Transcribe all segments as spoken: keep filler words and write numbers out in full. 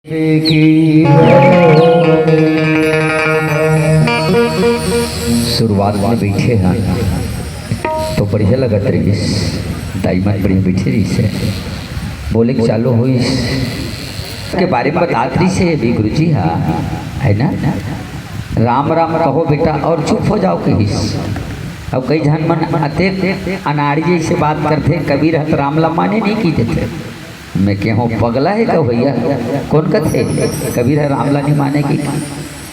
शुरुआत में बइठे हन तो बढ़िया लगत रहिस, दाई मन बढ़िया बइठे रहिस हे, बोले के चालू होइस के बारे में बतात रहिस हे अभी गुरुजी हा, है ना? राम राम कहो बेटा और चुप हो जाओ कहिस। अब कई झन मन अतेक अनाड़ी जइसे बात करथे, कबीर ह त राम ला माने नहीं की देथे। मैं कहूँ पगला हे का भैया, कौन कथे कबीर ह राम ला नहीं माने की?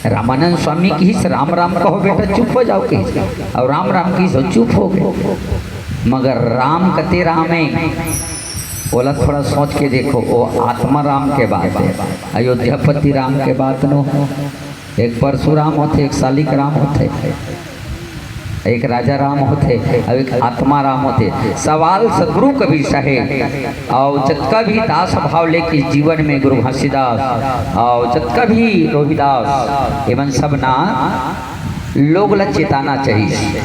रामानंद स्वामी किहिस राम राम कहो बेटा चुप हो जाओ किहिस, और राम राम किहिस चुप हो गए। मगर राम कते राम हे, ओला थोड़ा सोच के देखो, वो आत्मा राम के बात हे, अयोध्यापति राम के बात नो। एक परशुराम होथे, एक शालिक राम होथे, एक राजा राम होथे, अउ एक आत्मा राम होथे। सवाल सदगुरु कबीर साहेब अउ जतका भी दास भाव लेके जीवन में गुरु घासीदास अउ जतका भी रोहिदास, एमन सब ना लोग ला चेताना चाहिए,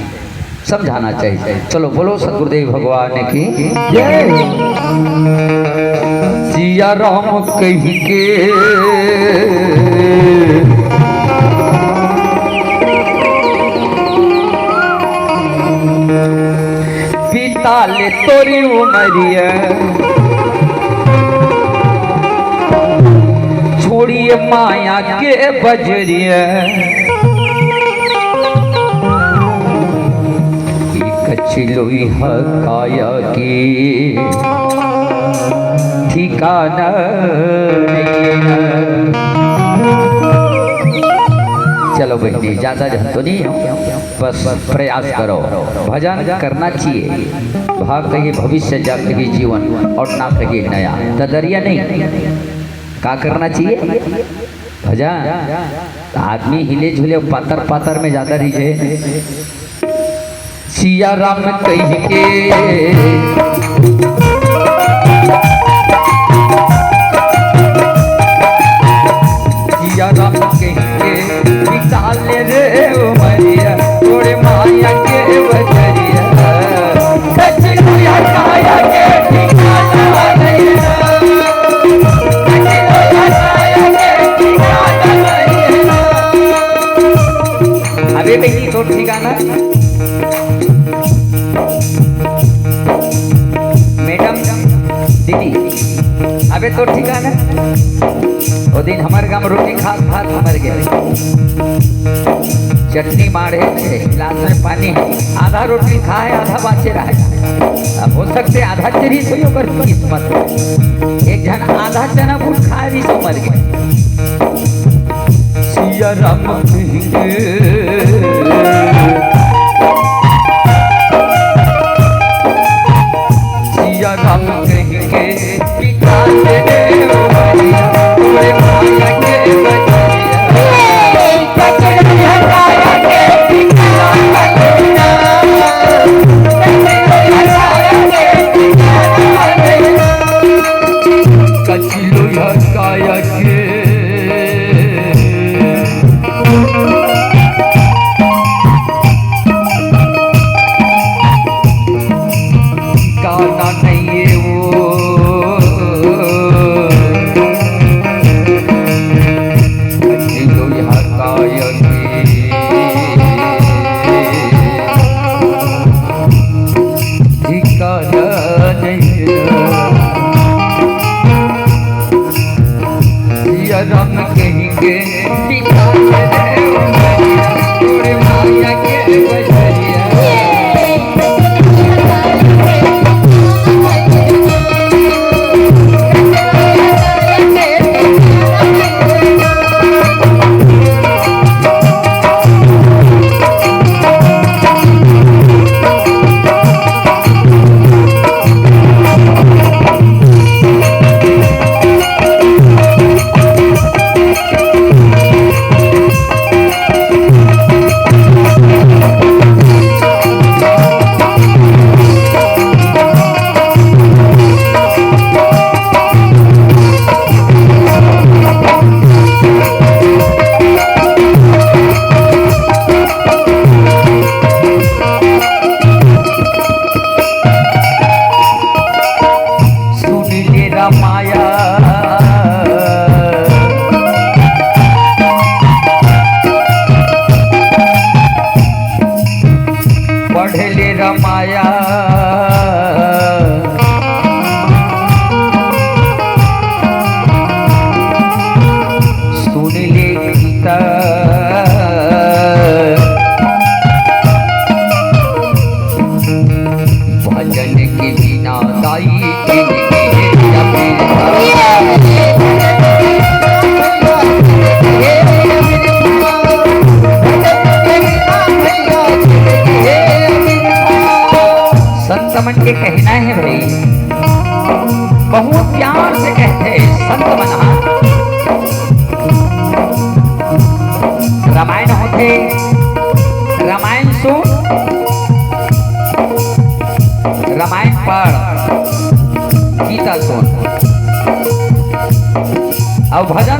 समझाना चाहिए। चलो बोलो सतगुरुदेव भगवान की जय। सिया राम कहि के बिता ले तोरी उमरिया, छोड़िए माया के बजरिया। कछिलोई ह काया की ठिकाना नहीं है। चलो बहिनी, ज्यादा झन तो नहीं हो, बस प्रयास करो, भजन करना चाहिए। भाग कहिए भविष्य, जा कहिए जीवन, और ना कहिए नया। ददरिया नहीं, का करना चाहिए? भजन। आदमी हिले झुले पातर पातर में ज्यादा रिझे। सिया राम कहि के सिया राम कहि के निकाल रे उमरिया, तोरे माया के बजरिया। सच दुनिया काया के ठिकाना नहीं ना। सच दुनिया काया के ठिकाना नहीं ना। अबे कहीं तो ठिकाना। मैडम, दीदी, अबे तो ठिकाना। वो दिन हमारे गांव रोटी खा खा मर गए। चटनी माढ़े थे, गिलास में पानी, आधा रोटी खाए, आधा बाचे रहे। अब हो सकते आधा चरी से ही ओकर किस्मत। एक झन आधा चना बूट खाए भी तो मर गए। सिया राम कहि के सिया राम कहि के पिता के देव भैया, तोरे माया के बजरिया। कछिलोई ह काया के ठिकाना नहीं है वो। कछिलोई ह काया के ठिकाना नहीं है। सिया राम कहि के बिता ले रे उमरिया, तोरे माया के बजरिया।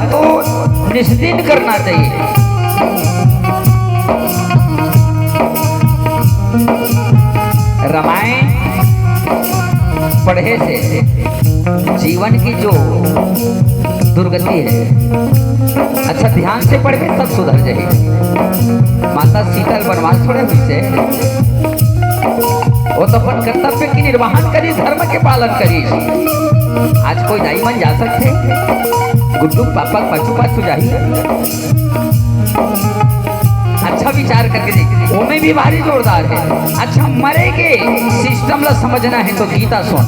को निस्तीर्ण करना चाहिए। रामायण पढ़े से जीवन की जो दुर्गति है, अच्छा ध्यान से पढ़बे, सब सुधर जाही। माता सीता ल बनवास थोड़े होइसे, वो तो अपन कर्तव्य के निर्वहन करिस, धर्म के पालन करिस। आज कोई दाई मन जा सकथे, गुड्डू पापा पाछू पाछू जाही। अच्छा विचार करके देख, ओमे भी भारी जोरदार है। अच्छा, मरे के सिस्टम ला समझना है तो गीता सुन।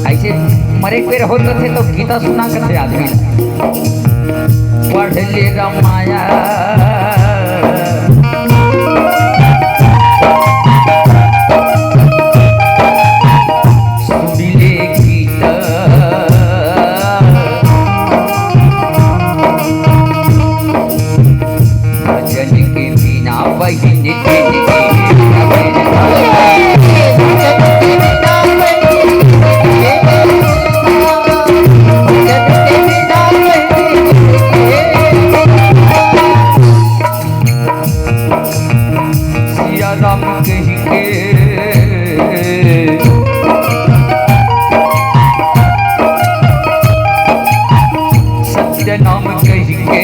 ऐसे मरे के बेर होत रथे तो गीता सुना करथे आदमी ला। पढ़ ले रामायण। सुन ले गीता। भजन के बिना बहिन जिनगी। सिया राम कहि के सत्य नाम कहि के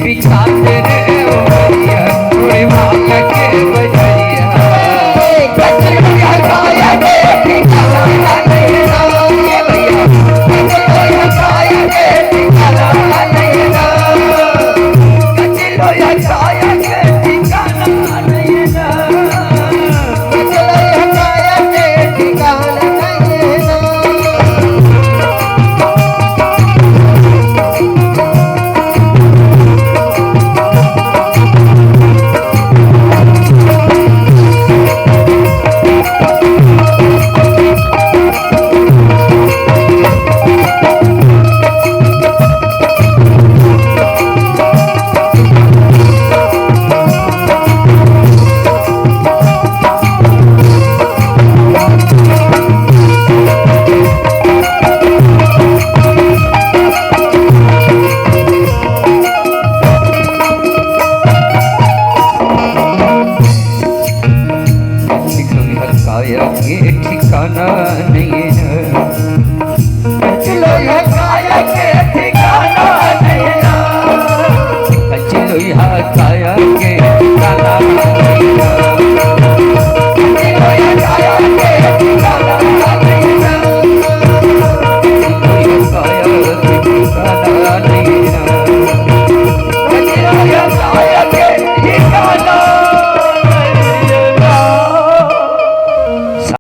बिचाते रे ओ भैया, थोड़े भाग के बजैया। काया के ठिकाना नहीं है। कचलो यह काया के ठिकाना नहीं है। कचलो यह काया के ठिकाना नहीं है। कचलो यह काया के ठिकाना नहीं है। कचलो यह काया के ठिकाना नहीं है।